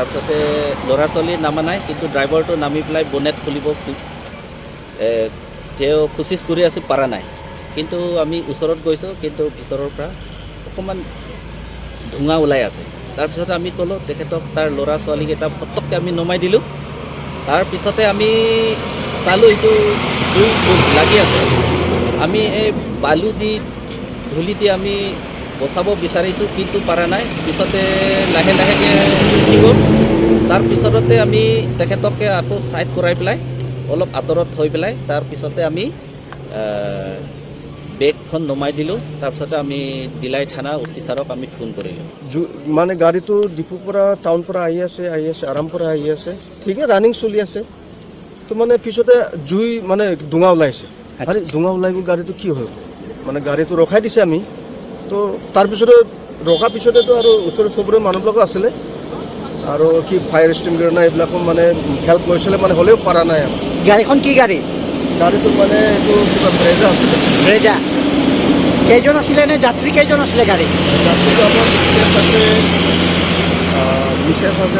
তাৰপিছতে ল'ৰা ছোৱালী নামা নাই, কিন্তু ড্ৰাইভাৰটো নামি পেলাই বনেট খুলিব তেওঁ কোচিছ কৰি আছে, পৰা নাই। কিন্তু আমি ওচৰত গৈছোঁ, কিন্তু ভিতৰৰ পৰা অকণমান ধোঁৱা ওলাই আছে। তাৰপিছতে আমি ক'লোঁ তেখেতক, তাৰ ল'ৰা ছোৱালীকেইটা ফটককৈ আমি নমাই দিলোঁ। তাৰপিছতে আমি চালোঁ, এইটো জুই লাগি আছে। আমি এই বালু দি, ধূলি দি আমি বচাব বিচাৰিছোঁ, কিন্তু পৰা নাই। পিছতে লাহে লাহেকৈ উঠি গ'ল। তাৰপিছতে আমি তেখেতকে আকৌ ছাইড কৰাই পেলাই, অলপ আঁতৰত থৈ পেলাই, তাৰপিছতে আমি বেগখন নমাই দিলোঁ। তাৰপিছতে আমি ডিলাই থানা অ' চি ছাৰক আমি ফোন কৰিলোঁ। মানে গাড়ীটো ডিপুৰ পৰা, টাউন পৰা আহি আছে, আহি আছে, আৰাম পৰা আহি আছে, ঠিকে ৰানিং চলি আছে। তো মানে পিছতে জুই, মানে ধোঁৱা ওলাইছে। আৰে, ধোঁৱা ওলাই গ'ল, গাড়ীটো কি হ'ল? মানে গাড়ীটো ৰখাই দিছে আমি। তো তাৰপিছতে ৰখাৰ পিছতেতো আৰু ওচৰে চুবুৰীয়া মানুহবিলাকো আছিলে আৰু কি ফায়াৰ এক্সটিংগুইচাৰ এইবিলাকো মানে হেল্প লৈছিলে, মানে হ'লেও পৰা নাই আৰু। গাড়ীখন কি গাড়ী? গাড়ীটো মানে এইটো কিবা ব্ৰেজা আছিলে। ব্ৰেজা। কেইজন আছিলে নে, যাত্ৰী কেইজন আছিলে গাড়ীত? যাত্ৰীটো আমাৰ মিছেছ আছে, মিছেছ আছে।